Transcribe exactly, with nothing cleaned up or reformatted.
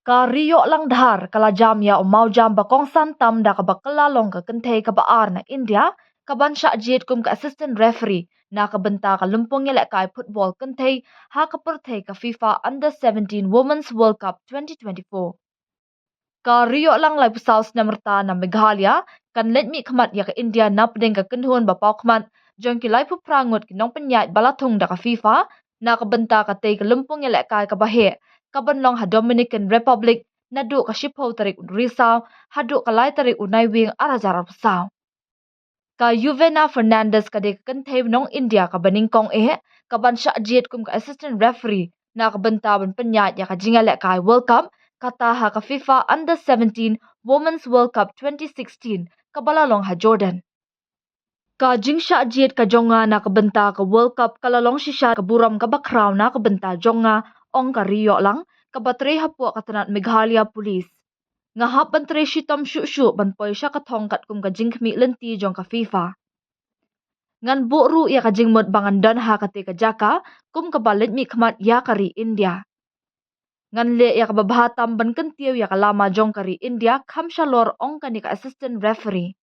Ka Ri Ïoh Lang Dhar ka la jam ïa u mawjam ba kongsan tam da kaba kylla long ka kynthei kaba ar na India, kaban shah jied kum ka assistant referee na ka bynta ka lympung ïalehkai football kynthei ha ka pyrthei ka FIFA Under seventeen Women's World Cup twenty twenty-four. Ka Ri Ïoh Lang, laiphew saw snem rta, na Meghalaya kan leit mihkhmat ïa ka India napdeng ka kynhun ba paw khmat jong ki laiphew phra ngut ki nongpynïaid ba la thung da ka FIFA na ka bynta katei ka lympung ïalehkai kaba heh, kaban long ha Dominican Republic naduh ka shiphew tarik u Risaw haduh ka lai tarik u Naiwieng ar hajar arphew saw. Ka Juvena Fernandez ka dei ka kynthei nong India kaba nyngkong eh kaban shah jied kum ka assistant referee na ka bynta ban pynïaid ïa ka jingïalehkai World Cup, kata ha ka FIFA Under seventeen Women's World Cup twenty sixteen kaba la long ha Jordan. Ka jingshah jied ka jong nga na ka bynta ka World Cup ka la long shisha ka burom kaba khraw na ka bynta jong nga, ong ka Ri Ïoh Lang, kaba trei hapoh ka tnat Meghalaya Police. Nga hap ban trei shitom shuh shuh ban poi sha ka thong katkum ka jingkhmih lynti jong ka FIFA. Ngan buh ruh ïa ka jingmut ba ngan don ha katei ka jaka kum kaba leit mihkhmat ïa ka ri India. Ngan leh ïa kaba bha tam ban kyntiew ïa ka lama jong ka ri India kham shalor, ong kane ka assistant referee.